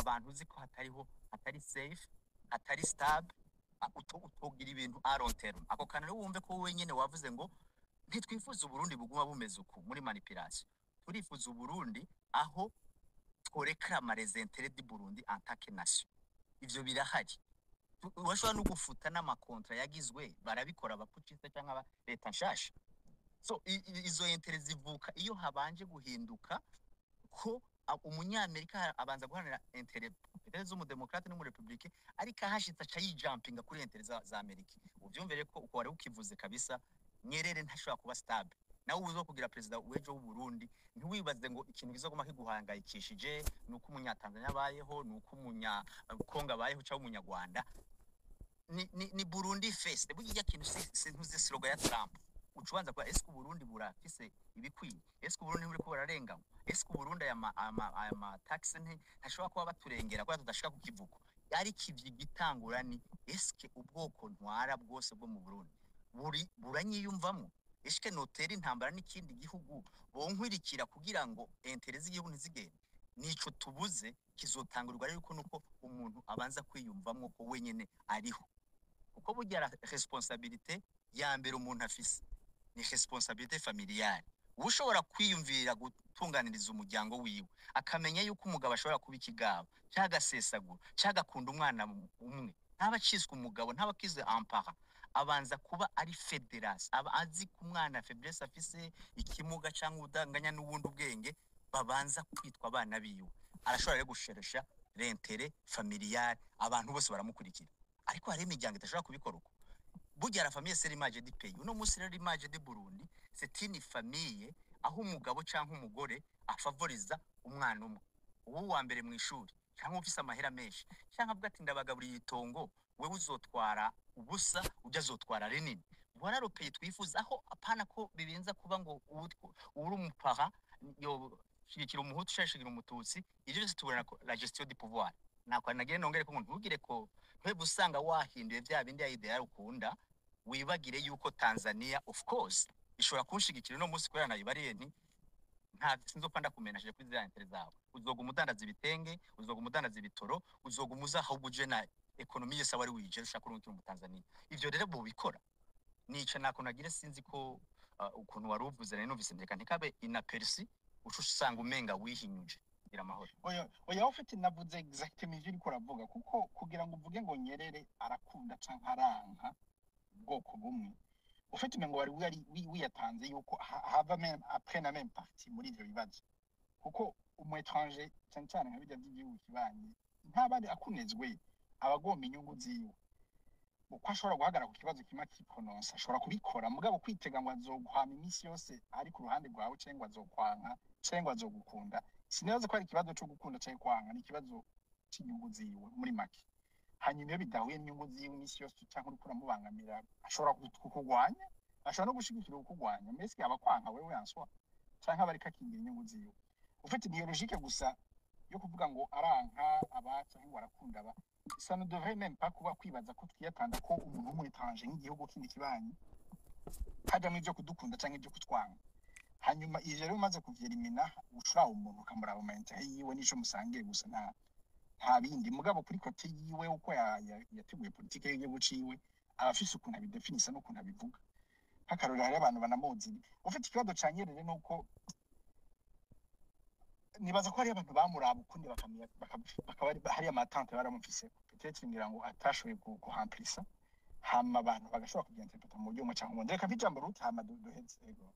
Abantu uzi ko hatariho, hatari safe, hatari stable, utogira ibintu à long terme. Ako kantu rero wumve ko wowe nyene wavuze ngo ntitwifuza Uburundi buguma bumeze uku muri manipulation, turifuza Uburundi aho tworéclama les intérêts du Burundi en tant que nation. Ivyo birahari. Urashobora no gufuta n'ama contrats yagizwe, barabikora aba putschistes cyangwa aba leta nshasha. So izo intérêts zivuka iyo habanje guhinduka ko umunyamerika abanza guharanira intérêts peut-être z'umudemokrate n'umurepublike, ariko ahashitse aca yijumpinga kuri intérêts za Amerika. Uvyumvire ko uko wari ukivuze kabisa, Nyerere ntashobora kuba stable. Nawe uza kugira perezida w'ejo w'u Burundi, ntiwibaze ngo ikintu kizoguma kiguhangayikishije ni uko umunyatanzania abayeho, ni uko umunyakongo abayeho cyangwa umunyarwanda. Ni Burundi first. Burya kintu si ntuzi slogan ya Trump, uca ubanza kuba: ese Uburundi burafise ibikwiye? Ese Uburundi buriko burarenganywa? Ese Uburundi aya ma tax ntashobora kuba baturengera kubera tudashika ku kivuko? Ariko ivyo igitangura ni: eske ubwoko ntwara bwose bwo mu Burundi buri buranyiyumvamwo? Eske notera intambara n'ikindi gihugu bonkwirikira kugira ngo intérêts z'igihugu ntizigende? Nico tubuze. Kizotangurirwa rero nuko umuntu abanza kwiyumvamwo ko wenyene ariho, kuko burya la responsabilité ya mbere umuntu afise ni responsabilité familiale. Uba ushobora kwiyumvira gutunganiriza umuryango wiwe, akamenya yuko umugabo ashobora kuba ikigaba cyangwa agasesagura cyangwa agakunda umwana umwe, ntaba aciswe umugabo, ntaba akize ampara. Abanza kuba ari fédération, aba azi ko umwana faiblesse afise, ikimuga cyangwa udanganya n'ubundi ubwenge, babanza kwitwa abana biwe. Arashobora rero gusheresha l'intérêt familial, abantu bose baramukurikira. Ariko hari imiryango idashobora kubikora uko. Burya la famille, c'est l'image du pays. Uno munsi rero, l'image du Burundi, c'est une famille aho umugabo cyangwa umugore afavoriza umwana umwe, uwo wa mbere mu ishuri, cyangwa ufise amahera menshi, cyangwa avuga ati: "Ndabagaburiye itongo, wewe uzotwara ubusa, ujya azotwara rinini." Voilà le pays twifuza, aho apana ko bibenza kuba ngo uri umupara yo shigikira umuhutu cyangwa shigikira umututsi. Ivyo byose tubona ko la gestion du pouvoir nako. Nagiye nongere ko ngo ntugire ko ntwebwe usanga wahinduye vya bindi ya idéal ukunda, wibagire yuko Tanzania of course ishobora kunshigikira uno munsi kubera nayibariye nti nta sinzopfa ndakumenashije kuri ziriya intérêts zawe. Uzoguma udandaza ibitenge, uzoguma udandaza ibitoro, uzoguma uza ahubwo uje na économie yose wari wije ushaka urungikira mu Tanzania. Ivyo rero bubikora nica nako nagire. Sinzi ko ukuntu wari uvuze nari numvise, ndeka ntikabe inaperçu, uca usanga umenga wihinyuje. Gira amahoro. Oya oya, ufite navuze exactement ivyo uriko uravuga, kuko kugira ngo uvuge ngo Nyerere arakunda canke aranka ubwoko bumwe, ufite umengo wari wiyatanze yuko hava même après na même parti muri ivyo bibazo, kuko umu étranger, cyane cyane nka bijya by'igihugu kibanyi, ntabari akunezwe, aba agomba inyungu ziwe. Uko ashobora guhagarara ku kibazo kimwe akiprononsa, ashobora kubikora, mugabo kwitega ngo azoguhama iminsi yose ari ku ruhande rwawe, cyangwa ngo azokwanka, cyangwa ngo azogukunda, sinibaza ko ari ikibazo cyo gukunda cyangwa kwanga, ni ikibazo cy'inyungu ziwe muri make. Hanyuma iyo bidahuye n'inyungu ziwe iminsi yose, cyangwa uriko uramubangamira, ashobora kukugwanya, ashobora no gushigikira kukugwanya. Mbese aba kwanka wewe yanswa canke aba ariko akingira inyungu ziwe? Ufite niyo logique gusa yo kuvuga ngo aranka aba canke ngo arakunda aba, ça ne devrait même pas kuba kwibaza ko twiyatanda ko umuntu w'umu étranger nk'igihugu kindi kibanyi hajamwo ivyo kudukunda canke ivyo kutwanga. Hanyuma ivyo rero umaze kuvyerimina, ucuraba umuntu, ukamuraba mu intérêt yiwe n'ico musangiye gusa, nta bindi. Mugabo kuri côté yiwe, uko yateguye politike y'igihugu ciwe, aba afise ukuntu abidefinisa n'ukuntu abivuga. Nk'akarorero, hariho abantu banamuzi. Ufite ikibazo ca Nyerere nuko nibaza ko hariyo abantu bamuraba ukundi, bakamenya, bakaba hariyo ama attentes baramufise, peut-être ngira ngo atashoboye guhamplisa, hama abantu bagashobora kubyinterpreta mu buryo bumwe canke ubundi. Reka ijambo Ruti, hama duheze. Ego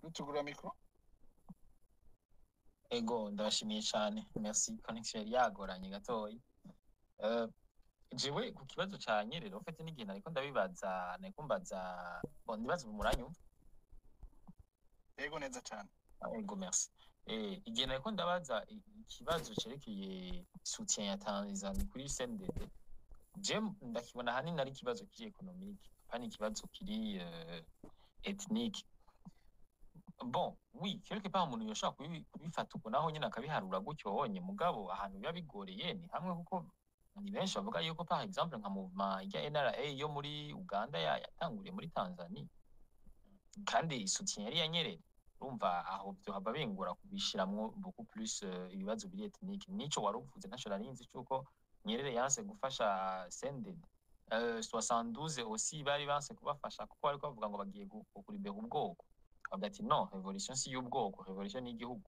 Rutugura micro. Ego, ndabashimiye cyane, merci. Connection yari yagoranye gatoyi. Jewe ku kibazo ca Nyerere, ufite n'igihe nariko ndabibaza, nariko mbaza, bon, ndibaza ubu muranyumva? Ego, neza cane. Ego, merci. Igihe nariko ndabaza ikibazo cerekeye soutien ya Tanzania kuri CNDD, je ndakibona ahanini ari ikibazo kiri économique, apana ikibazo kiri ethnique. Bon, oui, quelque part umuntu yoshobora kubifata uko naho nyene akabiharura gutyo wonye, mugabo ahantu biba bigoreye ni hamwe, kuko ni benshi bavuga yuko par exemple nka mouvement ya NRA yo muri Uganda yatanguriye muri Tanzania, kandi soutien yari iya Nyerere. Urumva aho vyohava bingora kubishiramwo beaucoup plus ibibazo biri ethnique. Nico wari uvuze ntaco narinzi, c'uko Nyerere yanse gufasha CNDD. 72 aussi bari banse kubafasha kuko bariko bavuga ngo bagiye kuribera ubwoko, bavuga ati: "Non, révolution si y'ubwoko, révolution ni igihugu."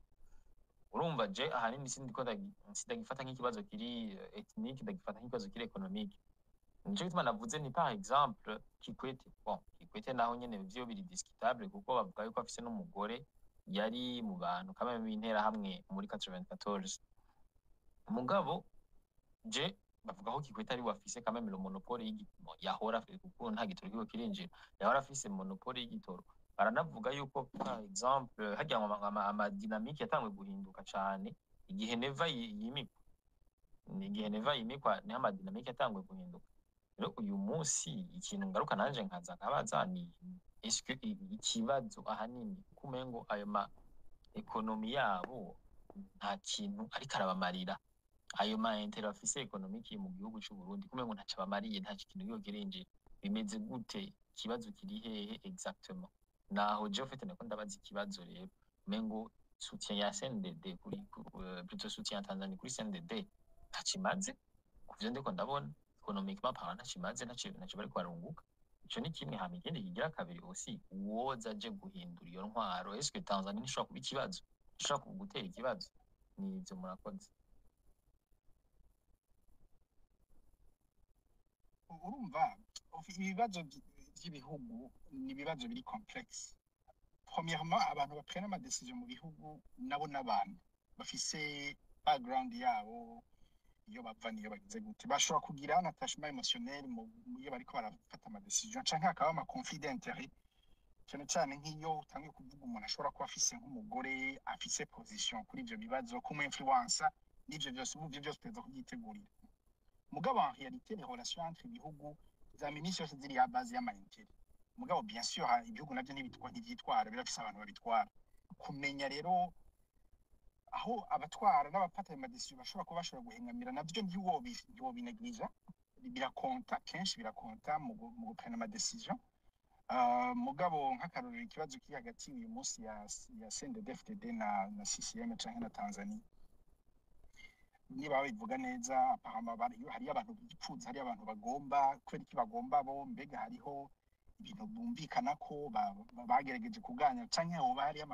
Urumva je ahanini sindiko sindagifata nk'ikibazo kiri ethnique, ndagifata nk'ikibazo kiri économique. Nico gituma navuze ni par exemple Kikwete. Bon, Kikwete naho nyene vyo biri discutable, kuko bavuga yuko afise n'umugore yari mu bantu kamwe b'interahamwe muri 94. Mugabo je bavuga ko Kikwete ari we afise quand même le monopole y'igitoro, yahora, kuko nta gitoro kiriko kirinjira, yahora afise monopole y'igitoro. Baranavuga yuko par exemple harya ngo ama dynamique yatanguye guhinduka cane igihe Neva yimikwa. Ni igihe Neva yimikwa niho ama dynamique yatanguye guhinduka. Rero uyu munsi ikintu ngaruka nanje nkaza nkabaza ni: est-ce que ikibazo ahanini kumengo ayo ma économie yabo nta kintu ariko arabamarira, ayo ma intérêt bafise économique mu gihugu c'u Burundi kumengo ntaco abamariye, nta kintu kiriko kirinjira, bimeze gute? Ikibazo kiri hehe exactement? Naho je ufite nako ndabaza ikibazo rero, umengo soutien ya CNDD kuri plutôt soutien ya Tanzania kuri CNDD ntaco imaze kuvyo ndiko ndabona. Économiquement parlant, ntaco imaze, ntaco bariko barunguka. Ico ni kimwe. Hama ikindi kigira kabiri aussi, uwoza aje guhindura iyo ntwaro, est-ce que Tanzania ntishobora kuba ikibazo, ishobora gutera ikibazo? Ni ivyo, murakoze. Urumva ibibazo vy'ibihugu ni ibibazo biri complexe. Premièrement, abantu baprena ama décision mu bihugu nabo n'abantu bafise background yabo, iyo bava niyo bagize gute, bashobora kugira un attachement émotionnel mu iyo bariko barafata ama décision, canke hakaba ama conflit d'intérêt, cyane cyane nk'iyo utangiye kuvuga umuntu ashobora kuba afise nk'umugore afise position kuri ivyo bibazo, kumu influença n'ivyo vyose. Ubu ivyo byose tuza kubyitegurira. Mugabo en réalité, les relations entre ibihugu za minsi yose ziri à base y'ama intérêt. Mugabo bien sûr, ibihugu navyo ntivyitwara, birafise abantu babitwara. Kumenya rero aho abatwara n'abafata ayo ma décision bashobora kuba bashobora guhengamira, navyo ntiwobinegirija, birakonta, kenshi birakonta mu guprena ama décision. Mugabo nk'akarorero, ikibazo kiri hagati uyu munsi ya CNDD-FDD na CCM canke na Tanzania, niba babivuga neza, apparemment hariyo abantu bipfuza, hariyo abantu bagomba. Kubera iki bagomba bo? Mbega hariho ibintu bumvikana ko bagerageje kuganira, canke hoba hariyo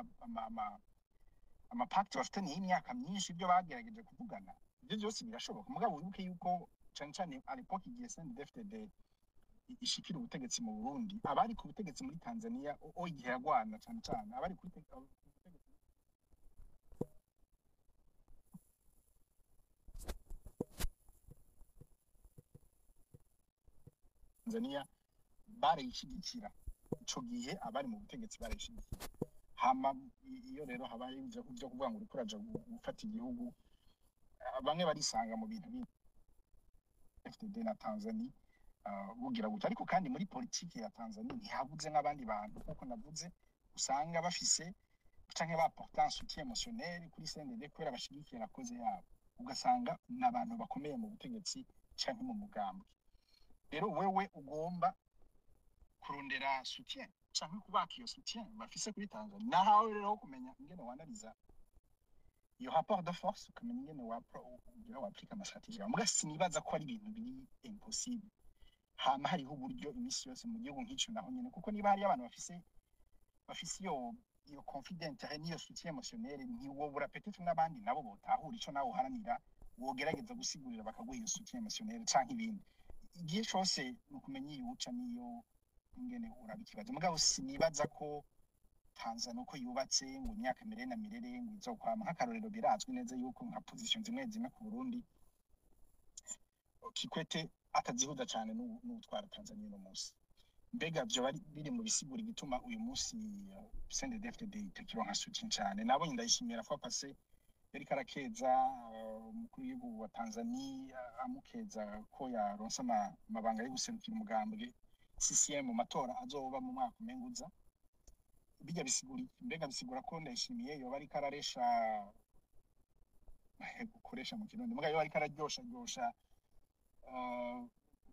ama pacte bafitaniye y'imyaka myinshi, ibyo bagerageje kuvugana? Ibyo byose birashoboka. Mugabo wibuke yuko cane cane à l'époque igihe CNDD-FDD ishikira ubutegetsi mu Burundi, abari ku butegetsi muri Tanzania o igihe yagwana, cane cane abari ku butegetsi Tanzania barayishigikira. Ico gihe abari mu butegetsi barayishigikira. Hama iyo rero habaye ivyo vyo kuvuga ngo uriko uraja gufata igihugu, bamwe barisanga mu bintu bindi FDD na Tanzania bugira gutya. Ariko kandi muri politiki ya Tanzania ntihabuze n'abandi bantu, nkuko navuze, usanga bafise canke baporta un soutien émotionnel kuri CNDD kubera bashigikiye la cause yabo, ugasanga ni abantu bakomeye mu butegetsi canke mu mugambwe. Rero wewe ugomba kurondera soutien canke kubaka iyo soutien bafise kuri Tanzania, nahawe rero ho kumenya ingene wanaliza iyo rapport de force, ukamenya ingene ugira waplika ama stratégie yawe. Muga sinibaza ko ari ibintu biri impossible. Hama hariho uburyo imisi yose mu gihugu nk'ico naho nyene, kuko niba hariyo abantu bafise iyo conflit d'intérêt n'iyo soutien émotionnel, ntiwobura peut-être n'abandi nabo botahura ico nawe uharanira, wogerageza gusigurira bakaguha iyo soutien émotionnel canke ibindi. Igihe cose ni ukumenya iyo uca n'iyo ingene uraba ikibazo. Mugabo sinibaza ko Tanzania uko yubatse ngo imyaka mirere na mirere ngo izokwama. Nk'akarorero, birazwi neza yuko nka position zimwe zimwe ku Burundi Kikwete atazihuza cane n'utwara Tanzania uno munsi. Mbega vyo bari biri mu bisigura igituma uyu munsi CNDD-FDD itakironka soutien cane? Nabonye Ndayishimiye fois passé yariko arakeza umukuru w'igihugu wa Tanzania, amukeza ko yaronse amabanga yo guserukira umugambwe CCM mu matora azoba mu mwaka umenga uza. Bijya bisigura iki? Mbega bisigura ko Ndayishimiye yoba ariko araresha, gukoresha mu Kirundi, muga yoba ariko araryosha ryosha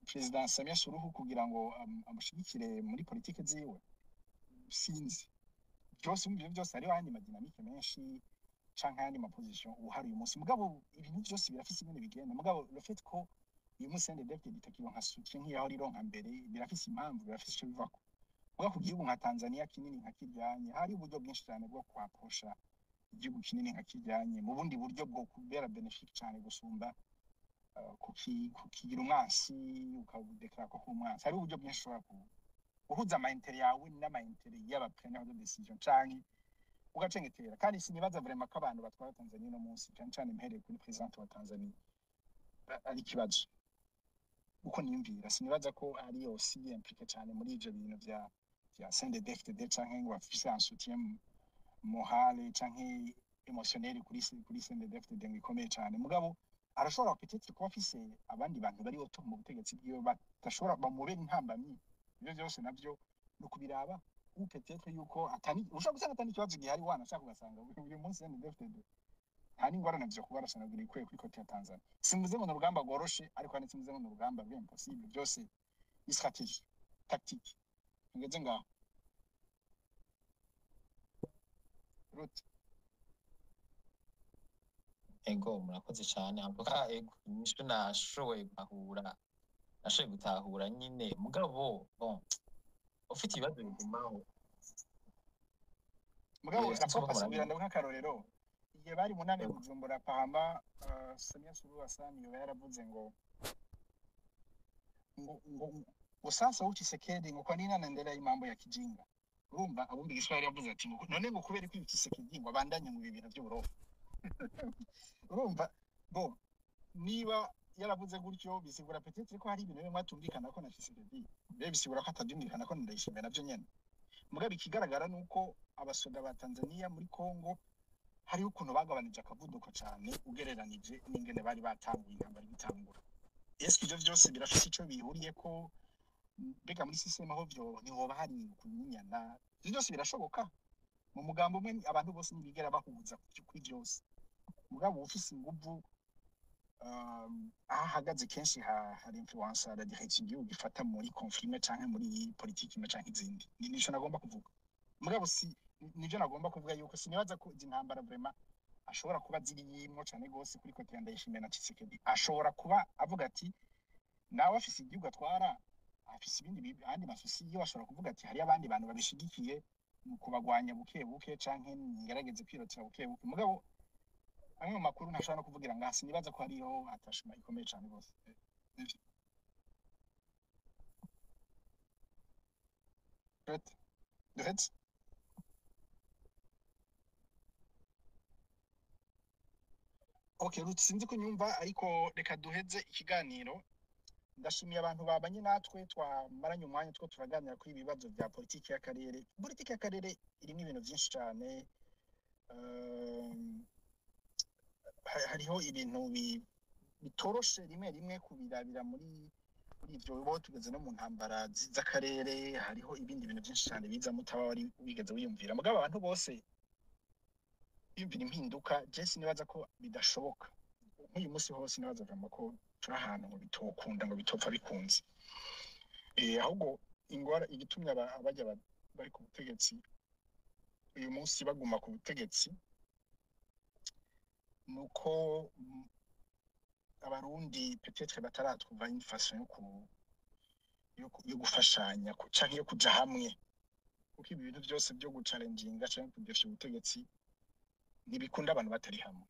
President Samia Suluhu kugira ngo amushigikire muri politike ziwe? Sinzi. Byose muri ibyo byose hariho ayandi ma dynamiques menshi canke ayandi ma positions uhari uyu munsi, mugabo ibintu byose birafise ingene bigenda. Mugabo le fait ko uyu munsi CNDD-FDD itakironka soutien nk'iyaho rironka mbere birafise impamvu, birafise ico bivako. Mugabo ku gihugu nka Tanzania kinini nka kiryanye, hari uburyo bwinshi cyane bwo kwapprocha igihugu kinini nka kiryanye mu bundi buryo bwo kubera bénéfique cyane gusumba kukigira umwansi, ukawudeklara ko umwansi. Hari uburyo bwinshi ushobora guhuza ama intérêts yawe n'ama intérêts y'aba preneurs de décision canke ugacengetera. Kandi sinibaza vraiment ko abantu batwara Tanzania uno munsi, cane cane mpereye kuri président wa Tanzania, ari ikibazo uko niyumvira. Sinibaza ko ari aussi impliqué cane muri ivyo bintu vya CNDD-FDD canke ngo afise un soutien morale canke émotionnel kuri CNDD-FDD ngo ikomeye cane. Mugabo arashobora peut-être kuba afise abandi bantu bari autour mu butegetsi bwiwe badashobora bamubera intambamyi. Ivyo vyose navyo ni ukubiraba, ou peut-être yuko atani ushobora gusanga atani ikibazo gihari, wanashaka ugasanga uyu munsi CNDD-FDD nta n'ingorane vyo kuba arashanagura ikwiye kuri côté ya Tanzania. Simvuze ngo ni urugamba rworoshe, ariko kandi simvuze ngo ni urugamba ruri impossible. Byose ni stratégie, tactique. Ngeze ngaho, Ruth. Ego, murakoze cyane. Ambuka ego, inyishu nashoboye gutahura nyine. Mugabo bon, ufite ibibazo bigumaho. Mugabo sinzi raporo ko asubira murabibona. Ndavuga nk'akarorero, igihe bari mu nama i Bujumbura, pahama Samia Suluhu Hassan yoba yaravuze ngo sasa huyu Tshisekedi, ngo kwa nini anaendelea hii mambo ya kijinga? Urumva abumva Igiswahili, yavuze ati ngo none ngo kubera ko uyu Tshisekedi ngo abandanye ngo ibi bintu by'uburofa. Urumva bo niba yaravuze gutyo, bisigura peut-être ko hari ibintu bimwe atumvikana ko na Tshisekedi, bibe bisigura ko atabyumvikana ko na Ndayishimiye navyo nyene. Mugabo ikigaragara nuko abasoda ba Tanzania muri Congo hariho ukuntu bagabanije akavuduko cane ugereranije n'ingene bari batanguye intambara igitangura. Eske ivyo vyose birafise ico bihuriyeko? Mbega muri système aho vyo ntihoba hari kunyinyana? Ivyo byose birashoboka. Mu mugambo umwe abantu bose ntibigera bahuza kuri vyose, mugabo ufise inguvu aho ahagaze kenshi hari influence la direction igihugu gifata muri conflit imwe canke muri politiki imwe canke izindi. Nico nagomba kuvuga. Mugabo si nivyo nagomba kuvuga yuko sinibaza ko izi ntambara vraiment ashobora kuba ziriyimwo cane gose kuri côté ya Ndayishimiye na Tshisekedi. Ashobora kuba avuga ati nawe afise igihugu atwara, afise ibindi andi ma soucis yiwe, ashobora kuvuga ati hariyo abandi bantu babishigikiye mu kubagwanya buke buke canke ngerageze kwirotera buke buke. Mugabo amwe mu makuru ntashobora no kuvugira ngaha, sinibaza ko hariho attachement ikomeye cane gose. Nivyo. Duhetse duhetse. Okay, Ruth, sinzi ko nyumva, ariko reka duheze ikiganiro. Ndashimiye abantu babanye natwe, twamaranye umwanya two turaganira kuri ibi bibazo bya politiki y'akarere. Politiki y'akarere irimo ibintu byinshi cyane. Hariho ibintu bitoroshe rimwe rimwe kubirabira muri ivyo bo tugeze no mu ntambara z'akarere. Hariho ibindi bintu byinshi cyane biza mutaba wari wigeze wiyumvira. Mugabo abantu bose biyumvira impinduka, je sinibaza ko bidashoboka. Nk'uyu munsi hose nibaza vraiment ko turi ahantu ngo bitokunda, ngo bitopfa bikunze. Ahubwo ingwara igitumye abajya bari ku butegetsi uyu munsi baguma ku butegetsi nuko abarundi peut-être bataratwumva une façon yo gufashanya canke yo kuja hamwe, kuko ibi bintu byose byo guchallenginga canke kudefya ubutegetsi ntibikunda abantu batari hamwe.